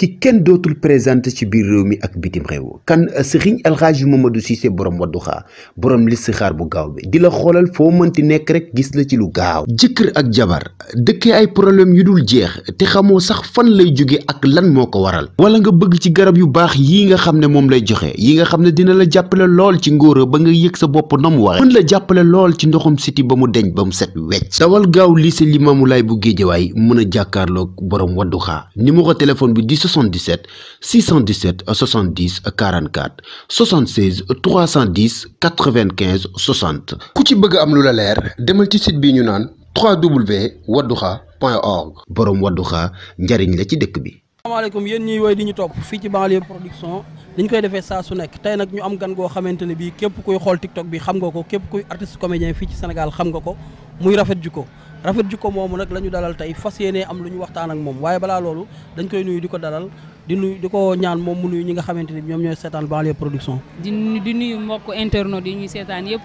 ki kenn dootul présenté ci biir réew mi ak bitim réew kan Serigne El Hadji Mamadou Cissé borom Wadduha borom listixaar bu gaaw bi di la xoolal foo mënti nekk rek gis la ci lu gaaw. jëkkër ak jabar dëkkee ay problème yu dul jeex te xamoo sax fan lay jóge ak lan moo ko waral. wala nga bëgg ci garab yu baax yii nga xam ne moom lay joxe yi nga xam ne dina la jàppale lool ci ngóora ba nga yëg sa bopp na mu waxe mën la jàppale lool ci ndoxum siti ba mu deñ ba mu set wecc. dawal gaaw lycée Limamoulaye bu Géejawaay mën a jàkkaarloog borom Wadduha numéro téléphone bi di 77 617 70 44 76 310 95 60. ku ci bëgg am lu la leer demal ci site bi ñu naan www.wadduha.org. borom Wadduha njariñ la ci dëkk bi. asalaamaaleykum yéen ñiy woy di ñu topp fii ci banlieue production dañ koy defee saa su nekk tey nag ñu am gan goo xamante ne bii képp kuy xool TikTok bi xam nga ko képp kuy artiste comédien fii ci Sénégal xam nga ko muy Rafet Jikko. Rafet Jikko moomu nag la ñu dalal tey fas yéenee am lu ñu waxtaan ak moom waaye balaa loolu dañ koy nuyu di ko dalal di ko ñaan moom mu nuyu ñi nga xamante ni ñoom ñooy seetaan banlieue production. di nuyu mbokk internautes yi ñuy seetaan yëpp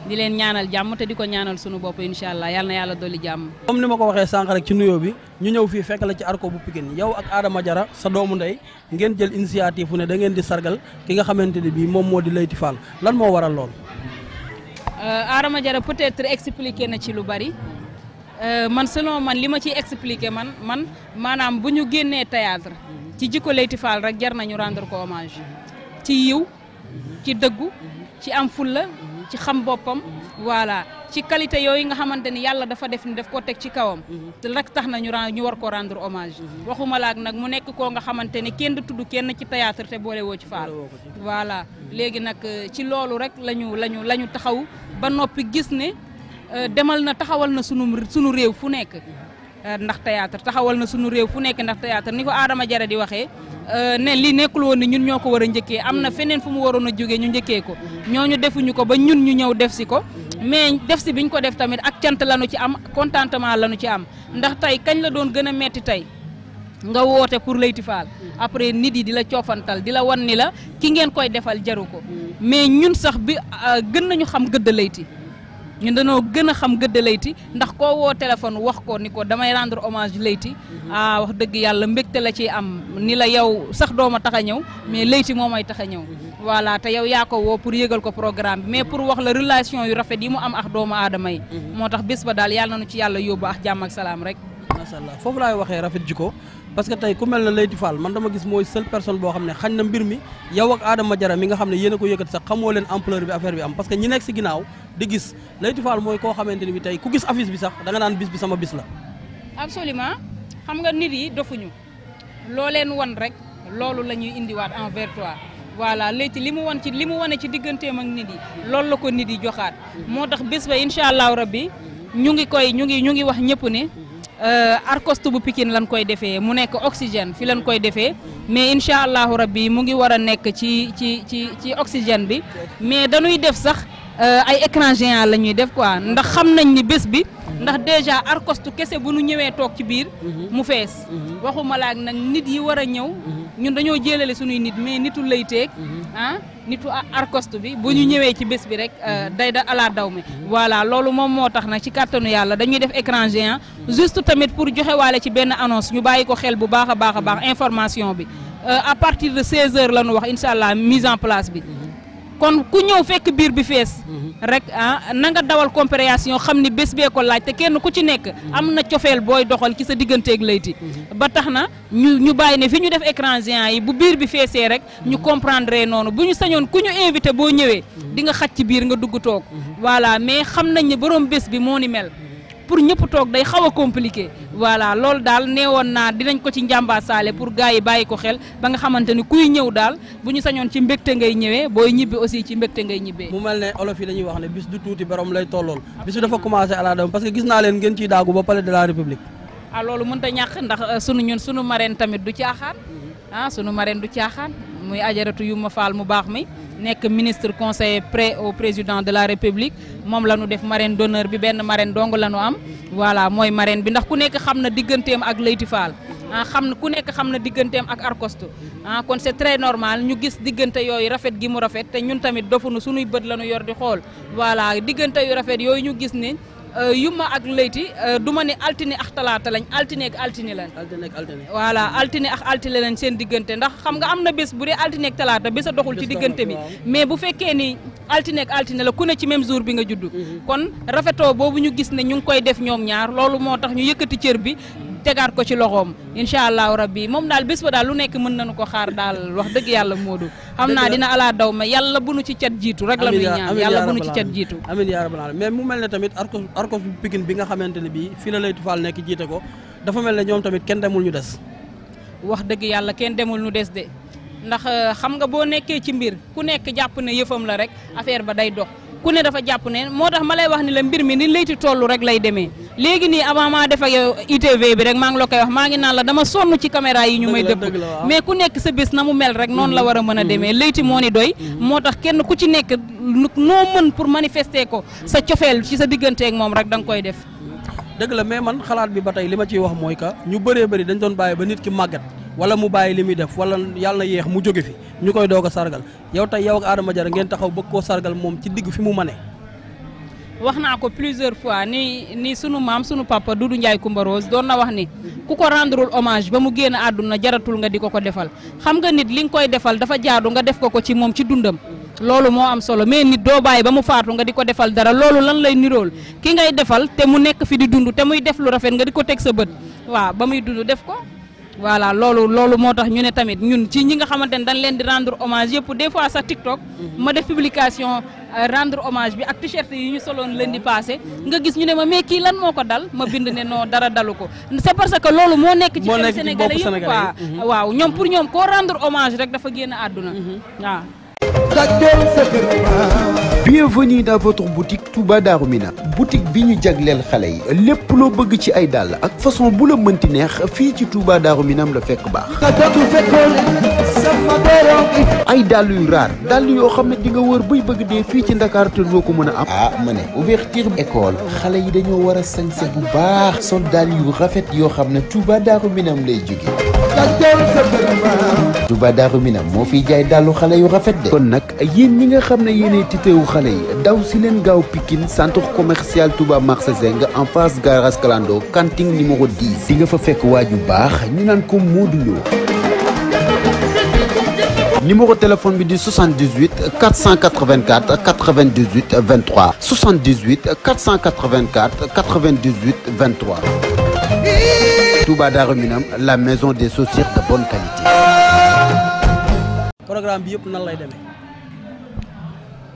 di leen ñaanal jàmm te di ko ñaanal sunu bopp incha allah yal na yàlla dolli jàmm. comme ni ma ko waxee sànq rek ci nuyoo bi ñu ñëw fii fekk la ci Arco bu Pikine yow ak Adama Diarra sa doomu ndey ngeen jël initiative fu ne da ngeen di sargal ki nga xamante ne bii moom moo di Leyti Fall lan moo waral lool. Adama Diarra peut-être expliqué na ci lu bari. Man selon man li ma ciy expliqué man maanaam bu ñu génnee théâtre ci jikko Leyti Fall rek jar nañu rendre ko hommage ci yiw ci dëggu ci am fulla ci xam boppam voilà ci qualité yooyu nga xamante ni yàlla dafa def ni daf ko teg ci kawam rek tax na ñu war ko rendre hommage waxuma laak nag mu nekk koo nga xamante ni kenn du tudd kenn ci théâtre te boole woo ci Fall voilà léegi nag ci loolu rek lañu taxaw ba noppi gis ne demal na taxawal na sunu réew fu nekk ndax théâtre taxawal na sunu réew fu nekk ndax théâtre ni ko Adama Diarra di waxee ne li nekkul woon ni ñun ñoo ko war a njëkkee am na feneen fu mu waroon a jógee ñu njëkkee ko ñooñu defuñu ko ba ñun ñu ñëw def si ko mais def si biñ ko def tamit ak cant lañu ci am contentement lañu ci am ndax tey kañ la doon gën a metti tey nga woote pour Leyti Fall après nit yi di la coofantal di la wan ni la ki ngeen koy defal jaru ko mais ñun sax bi gën nañu xam gëdd Leyti ñun dañoo gën a xam gëdd Leyti ndax koo woo téléphone wax ko ni ko damay rendre hommage Leyti wax dëgg yàlla mbégte la ci am ni la yow sax dooma tax a ñëw mais Leyti moo may tax a ñëw voilà te yow yaa ko woo pour yëgal ko programme bi mais pour wax la relation yu rafet yi mu am ak doomu aadama yi moo tax bés ba daal yàlla nañu ci yàlla yóbbu ak jàmm ak salaam rek macha allah foofu laay waxee Rafet Jikko parce que tey ku mel na Leyti Fall man dama gis mooy seule personne boo xam ne xañ na mbir mi yow ak Adama Diarra mi nga xam ne yéen a ko yëkkati sax xamoo leen ampleur bi affaire bi am parce que ñi nekk si ginnaaw di gis Leyti Fall mooy koo xamante ni bi tey ku gis affiche bi sax da nga naan bis bi sama bis la. absolument xam nga nit yi dofuñu loo leen won rek loolu la ñuy indiwaat envers toi voilà Leyti li mu wane ci digganteem ak nit yi loolu la ko nit yi joxaat moo tax bés ba incha allahu rabbi ñu ngi wax ñëpp ne Arcoste bu Pikine lañ koy defee mu nekk oxygène fi lañ koy defee mais incha allahu rabbi mu ngi war a nekk ci oxygène bi mais dañuy def sax ay écran géant la ñuy def quoi ndax xam nañ ni bés bi ndax déjà Arcoste kese bu nu ñëwee toog ci biir mu fees waxuma laak nag nit yi war a ñëw ñun dañoo jëlale suñuy nit mais nitu Leyti nitu Arcoste bi bu ñu ñëwee ci bés bi rek day da ala daw mi voilà loolu moom moo tax nag ci kàttanu yàlla dañuy def écran géant juste tamit pour joxe waale ci benn annonce ñu bàyyi ko xel bu baax a baax information bi à partir de 16h la ñu wax incha allah mise en place bi kon ku ñëw fekk biir bi fees rek na nga dawal compréhension xam ni bés bee ko laaj te kenn ku ci nekk am na cofeel booy doxal ci sa digganteeg Leyti ba tax na ñu bàyyi ne fi ñu def écran géant yi bu biir bi feesee rek ñu comprendre noonu bu ñu sañoon ku ñu invité boo ñëwee di nga xaj ci biir nga dugg toog voilà mais xam nañ ne borom bés bi moo ni mel pour ñëpp toog day xaw a compliqué voilà loolu daal neewoon naa dinañ ko ci njàmbaa saale pour gars yi bàyyi ko xel ba nga xamante ni kuy ñëw daal bu ñu sañoon ci mbégte ngay ñëwee booy ñibbi aussi ci mbégte ngay ñibbee. mu mel ne olof yi dañuy wax ne bis du tuuti borom lay tollool bis bi dafa commencé à la dem parce que gis naa leen ngeen ciy daagu ba palais de la république. loolu mënut a ñàkk ndax sunu marraine tamit du caaxaan sunu marraine du caaxaan muy ajaratu Yuma Fall mu baax mi. nekk ministre conseiller près au président de la république moom la ñu def marraine d'honneur bi benn marraine dong la ñu am voilà mooy marraine bi ndax ku nekk xam na digganteem ak Leyti Fall ku nekk xam na digganteem ak Arcoste kon c'est très normal ñu gis diggante yooyu rafet gi mu rafet te ñun tamit dofunu suñuy bët la ñu yor di xool voilà diggante yu rafet yooyu ñu gis ne Yuma ak Leyti du ma ne altine ak talaata lañ altine ak altine lañ. voilà altine ak altine lañ seen diggante ndax xam nga am na bés bu dee altine ak talaata bés a doxul ci diggante bi mais bu fekkee ni altine ak altine la ku ne ci même jour bi nga juddu. kon rafetoo boobu ñu gis ne ñu ngi koy def ñoom ñaar loolu moo tax ñu yëkkati cër bi. tegaat ko ci loxoom incha allahu rabbi moom daal bés ba daal lu nekk mën nañu ko xaar daal wax dëgg yàlla Modou xam naa dina alaa daw ma yàlla bu nu ci cat jiitu rek la ñuy ñaan yàlla bu nu ci cat jiitu amiin yaa rabbal aalamiin mais mu mel ne tamit Arcos Pikine bi nga xamante ne bii fii la Leyti Fall nekk jiite ko dafa mel ne ñoom tamit kenn demul ñu des wax dëgg yàlla kenn demul ñu des de ndax xam nga boo nekkee ci mbir ku nekk jàpp ne yëfam la rek affaire ba day dox ku ne dafa jàpp ne moo tax ma lay wax ni la mbir mi ni Leyti toll rek lay demee léegi nii avant maa def ak yow ITV bi rek maa ngi la koy wax maa ngi naan la dama sonn ci caméra yi ñu may dëpp mais ku nekk sa bés na mu mel rek noonu la war a mën a demee Leyti moo ni doy moo tax kenn ku ci nekk noo mën pour manifester ko sa cofeel ci sa digganteeg moom rek da nga koy def dëgg la mais man xalaat bi ba tey li ma ciy wax mooy que ñu bëree bëri dañ doon bàyyi ba nit ki màggat wala mu bàyyi li muy def wala yàlla na yéex mu jóge fi ñu koy doog a sargal yow tey yow ak Adama Diarra ngeen taxaw bëgg koo sargal moom ci digg fi mu mane wax naa ko plusieurs fois ni sunu maam sunu papa Doudou Ndiaye Coumba Rose doon na wax ni ku ko rendrewul hommage ba mu génn àdduna jaratul nga di ko defal xam nga nit li nga koy defal dafa jaadu nga def ko ci moom ci dundam loolu moo am solo mais nit doo bàyyi ba mu faatu nga di ko defal dara loolu lan lay nirool ki ngay defal te mu nekk fi di dund te muy def lu rafet nga di ko teg sa bët waaw ba muy dund def ko voilà loolu moo tax ñu ne tamit ñun ci ñi nga xamante ne dañ leen di rendre hommage yëpp des fois sax TikTok ma def publication rendre hommage bi ak t-shirt yi ñu soloon leen di passé nga gis ñu ne ma mais kii lan moo ko dal ma bind ne non dara dalu ko c'est parce que loolu moo nekk ci xel Sénégalais yëpp quoi waaw ñoom pour ñoom koo rendre hommage rek dafa génn àdduna waaw Bienvenue dans votre boutique Touba Darou Minam boutique bi ñu jagleel xale yi lépp loo bëgg ci ay dàll ak façon bu la mënti neex fii ci Touba Darou Minam la fekk baax ay dàll yu raar dàll yoo xam ne di nga wër bay bëgg dee fii ci Ndakaar te doo ko mën a am ma ne ouverture école xale yi dañoo war a sañse bu baax sol dàll yu rafet yoo xam ne Touba Darou Minam lay jóge Touba Darou Minam moo fiy jaay dàllu xale yu rafet de kon nag yéen ñi nga xam ne yéenay titeewu xale yi daw si leen gaaw Pikine centre commercial Touba marché Zeng en face garage Kalando cantine numéro 10 di nga fa fekk waaju baax ñu naan ko Modou Lo numéro téléphone bi di 78 484 98 23 78 484 98 23 Touba Darou Minam la maison des chaussures de bonne qualité. programme bi yëpp nan lay demee.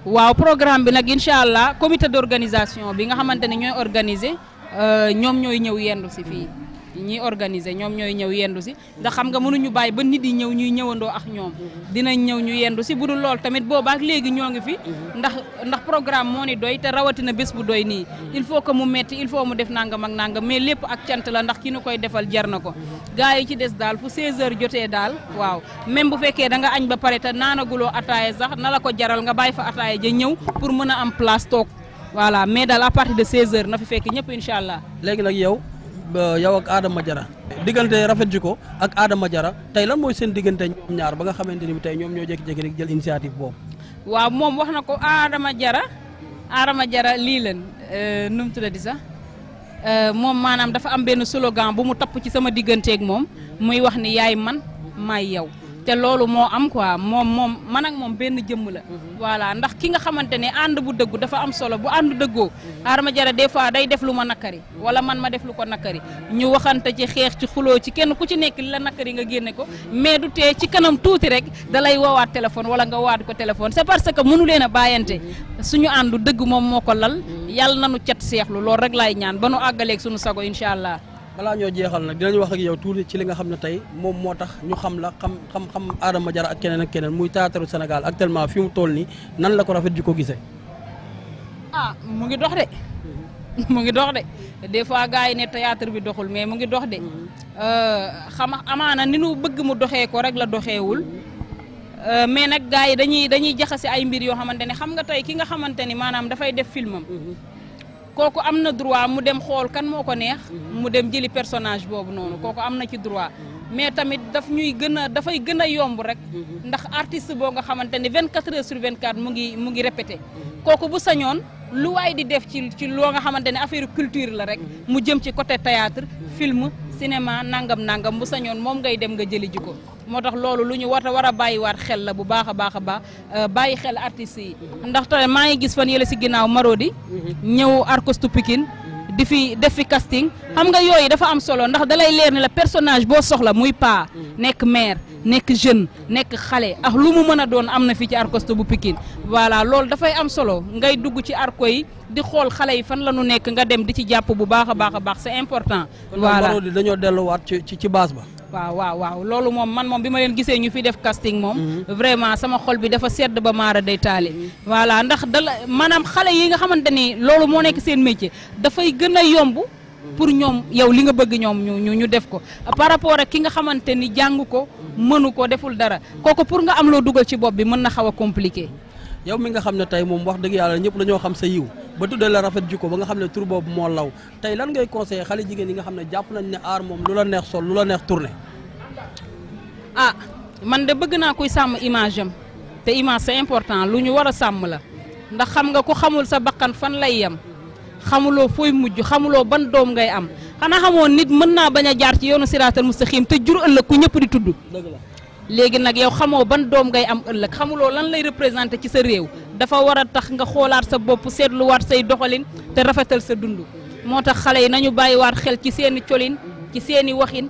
waaw programme bi nag incha allah comité d'organisation bi nga xamante ne ñooy organiser ñoom ñooy ñëw yendu si fii ñi organiser ñoom ñooy ñëw yendu si ndax xam nga mënuñu bàyyi ba nit yi ñëw ñuy ñëwandoo ak ñoom dinañ ñëw ñu yendu si bu dul lool tamit boobaak léegi ñoo ngi fi ndax programme moo ni doy te rawatina bés bu doy nii il faut que mu metti il faut mu def nangam ak nangam mais lépp ak cant la ndax ki ñu koy defal jar na ko gars yi ci des daal fu 16h jotee daal waaw même bu fekkee da nga añ ba pare te naanaguloo ataaya sax na la ko jaral nga bàyyi fa ataaya ja ñëw pour mën a am place toog voilà mais daal à partir de 16h na fi fekk ñëpp incha allah. léegi nag yow ak Adama Diarra diggante Rafet Jikko ak Adama Diarra tey lan mooy seen diggante ñoom ñaar ba nga xamante ni tey ñoom ñoo jékki-jékki rek jël initiative boobu. waaw moom wax na ko Adama Diarra lii leen nu mu tuddati sax moom maanaam dafa am benn slogan bu mu topp ci sama digganteeg moom muy wax ni yaay man maay yow. te loolu moo am quoi moom man ak moom benn jëmm la. voilà ndax ki nga xamante ne ànd bu dëggu dafa am solo bu ànd dëggoo Adama Diarra des fois day def lu ma nakari wala man ma def lu ko nakari ñu waxante ci xeex ci xuloo ci kenn ku ci nekk li la nakari nga génne ko mais du tee ci kanam tuuti rek da lay woowaat téléphone wala nga waat ko téléphone c'est parce que mënu leen a bàyyante suñu àndu dëgg moom moo ko lal yàlla nañu cat seexlu loolu rek laay ñaan ba nu àggaleeg suñu sago incha allah. balaa ñoo jeexal nag dinañu wax ak yow tuuti ci li nga xam ne tey moom moo tax ñu xam la xam Adama Diarra ak keneen muy théâtre Sénégal actuellement fi mu toll nii nan la ko Rafet Jikko gisee. mu ngi dox de mu ngi dox de des fois gars yi ne théâtre bi doxul mais mu ngi dox de amaana ni nu bëgg mu doxee ko rek la doxeewul mais nag gars yi dañuy jaxase ay mbir yoo xamante ne xam nga tey ki nga xamante ni maanaam dafay def filmam. kooku am na droit mu dem xool kan moo ko neex mu dem jëli personnage boobu noonu kooku am na ci droit mais tamit dafay gën a yomb rek ndax artiste boo nga xamante ni 24 heures sur 24 mu ngi répété kooku bu sañoon lu waay di def ci loo nga xamante ne affaire culture la rek mu jëm ci côté théâtre film cinéma nangam bu sañoon moom ngay dem nga jëli ji ko moo tax loolu lu ñu war a bàyyiwaat xel la bu baax a baax bàyyi xel artistes yi ndax tamit maa ngi gis fan yële si ginnaaw Marodi ñëw Arcostu Pikine def fi casting xam nga yooyu dafa am solo ndax dalay leer ne la personnage boo soxla muy paa nekk mère nekk jeune nekk xale ak lu mu mën a doon am na fii ci Arcostu bu Pikine voilà loolu dafay am solo ngay dugg ci arco yi di xool xale yi fan la ñu nekk nga dem di ci jàpp bu baax a baax c'est important. voilà kon dañoo delluwaat ci base ba. waaw loolu moom man moom bi ma leen gisee ñu fi def casting moom vraiment sama xol bi dafa sedd ba maara day taali voilà ndax maanaam xale yi nga xamante ni loolu moo nekk seen métier dafay gën a yomb pour ñoom yow li nga bëgg ñoom ñu def ko par rapport ak ki nga xamante ni jàng ko mënu ko deful dara kooku pour nga am loo dugal ci bopp bi mën na xaw a compliqué. yow mi nga xam ne tey moom wax dëgg yàlla ñëpp dañoo xam sa yiw ba tuddee la rafet jikko ba nga xam ne tur boobu moo law tey lan ngay conseillé xale jigéen yi nga xam ne jàpp nañ ne aar moom lu la neex sol lu la neex tourné. man de bëgg naa kuy sàmm image am te image c'est important lu ñu war a sàmm la ndax xam nga ku xamul sa bakkan fan lay yem xamuloo fooy mujj xamuloo ban doom ngay am xanaa xamoon nit mën naa bañ a jaar ci yoonu siraatal mustaqiim te jur ëllëg ku ñëpp di tudd. dëgg la. léegi nag yow xamoo ban doom ngay am ëllëg xamuloo lan lay représenté ci sa réew dafa war a tax nga xoolaat sa bopp seetluwaat say doxalin te rafetal sa dund moo tax xale yi nañu bàyyiwaat xel ci seeni colin ci seeni waxin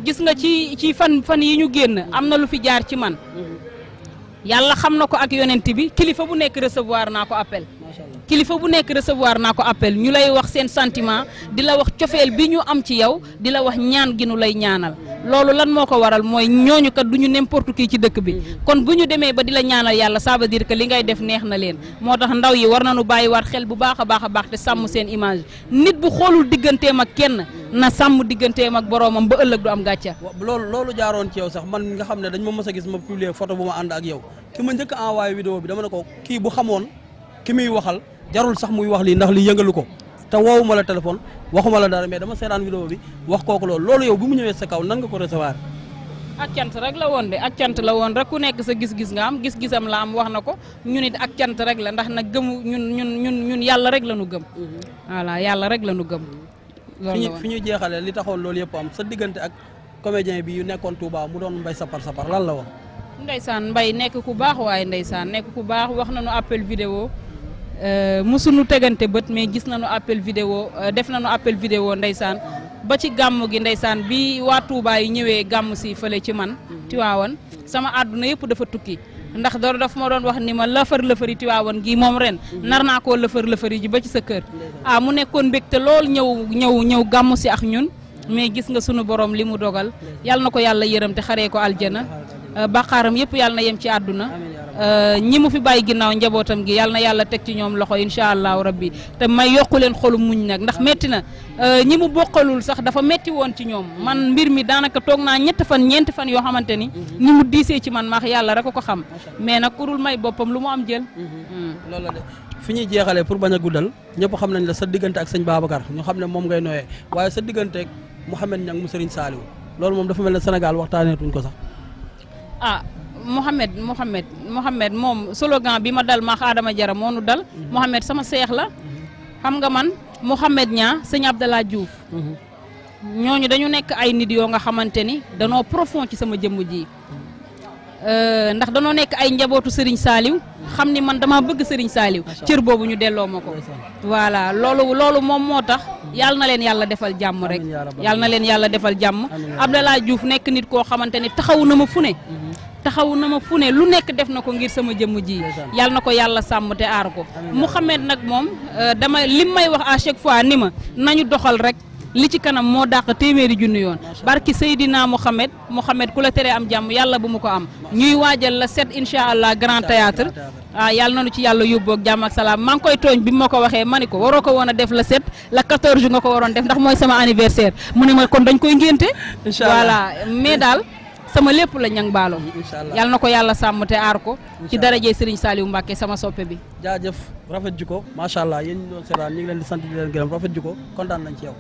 gis nga ci fan yi ñu génn am na lu fi jaar ci man yàlla xam na ko ak yonent bi kilifa bu nekk recevoir naa ko appel ñu lay wax seen sentiment di la wax cofeel bi ñu am ci yow di la wax ñaan gi nu lay ñaanal loolu lan moo ko waral mooy ñooñu kat du ñu n'importe qui ci dëkk bi kon bu ñu demee ba di la ñaanal yàlla ça veut dire que li ngay def neex na leen moo tax ndaw yi war nañu bàyyiwaat xel bu baax a baax te sàmm seen image nit bu xoolul digganteem ak kenn na sàmm digganteem ak boroomam ba ëllëg du am gàcca. loolu jaaroon ci yow sax man nga xam ne dañ ma mës a gis ma publier photo bu ma ànd ak yow ki ma njëkk a envoyé vidéo bi dama ne ko kii bu xamoon ki muy waxal jarul sax muy wax lii ndax li yëngalu ko te woowuma la téléphone waxuma la dara mais dama seetaan vidéo bi wax kooku loolu yow bu mu ñëwee sa kaw nan nga ko recevoir. ak cant rek la woon de ak cant la woon rek ku nekk sa gis-gis nga am gis-gisam la am wax na ko ñun it ak cant rek la ndax nag gëmu ñun yàlla rek la ñu gëm. voilà yàlla rek la ñu gëm. loolu fi ñuy jeexalee li taxoon loolu yëpp am sa diggante ak comédien bi yu nekkoon Touba mu doon Mbaye Sapar lan la woon. ndeysaan Mbaye nekk ku baax waaye ndeysaan nekk ku baax wax nañu appel vidéo musuñu tegante bët mais gis nañu appel vidéo def nañu appel vidéo ndeysaan ba ci gàmm gi ndeysaan bi waa Touba yi ñëwee gàmm si fële ci man Tiwaawan sama àdduna yëpp dafa tukki ndax dara daf ma doon wax ni ma lëfër-lëfëri Tiwaawan gi moom ren nar naa koo lëfër-lëfëri ji ba ci sa kër mu nekkoon mbégte lool ñëw gàmm si ak ñun mais gis nga sunu borom li mu dogal yàlla na ko yàlla yërëm te xaree ko aljana bàqaaram yëpp yàlla na yem ci àdduna ñi mu fi bàyyi ginnaaw njabootam gi yàlla na yàlla teg ci ñoom loxo incha allahu rabbi te may yokku leen xolu muñ nag ndax metti na ñi mu bokkalul sax dafa metti woon ci ñoom man mbir mi daanaka toog naa ñeenti fan yoo xamante ni mu diisee ci man maax yàlla rek ko xam mais nag kurul may boppam lu mu am jël. loolu la de fi ñuy jeexalee pour bañ a guddal ñëpp xam nañ la sa diggante ak sëñ Babacar ñu xam ne moom ngay nooyee waaye sa diggante ak Mouhamed Niang mu Serigne Saliou loolu moom dafa mel ne Sénégal waxtaaneetuñ ko sax. Mouhamed moom slogan bi ma dal maax Adama Jara moo nu dal. Mouhamed sama seex la xam nga man Mouhamed Niang sëñ Abdallah Diouf. ñooñu dañu nekk ay nit yoo nga xamante ni danoo profond ci sama jëmm ji. ndax danoo nekk ay njabootu Serigne Saliou xam ni man dama bëgg Serigne Saliou cër boobu ñu delloo ma ko. voilà loolu moom moo tax yàlla na leen yàlla defal jàmm rek yàlla na leen yàlla defal jàmm. Abdallah Diouf nekk nit koo xamante ni taxawu na ma fu ne lu nekk def na ko ngir sama jëmm ji yàlla na ko yàlla sàmm te aar ko. Mouhamed nag moom lim may wax à chaque fois ni ma nañu doxal rek. li ci kanam moo dàq téeméeri junni yoon barki Seydina Mouhamed ku la teree am jàmm yàlla bu mu ko am ñuy waajal la 7 incha allah grand théâtre yàlla nañu ci yàlla yóbbu ak jàmm ak salaam maa ngi koy tooñ bi ma ko waxee ma ni ko waroo ko woon a def la 7 la 14 nga ko waroon def ndax mooy sama anniversaire mu ne ma kon dañ koy ngénte voilà mais daal sama lépp la ñang baalo yàlla na ko yàlla sàmm te aar ko ci darajee Serigne Saliou Mbacké sama soppe bi jaajëf rafet jikko macha allah yéen ñu doon seetaan ñu ngi leen di sant di leen gërëm rafet jikko kontaan nañ ci yow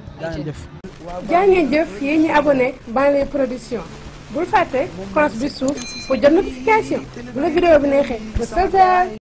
jaa ngeen jëf yéen ñi abonné Banlieue Production bul fàtte cloche bi suuf pour jot notification bu la vidéo bi neexee ba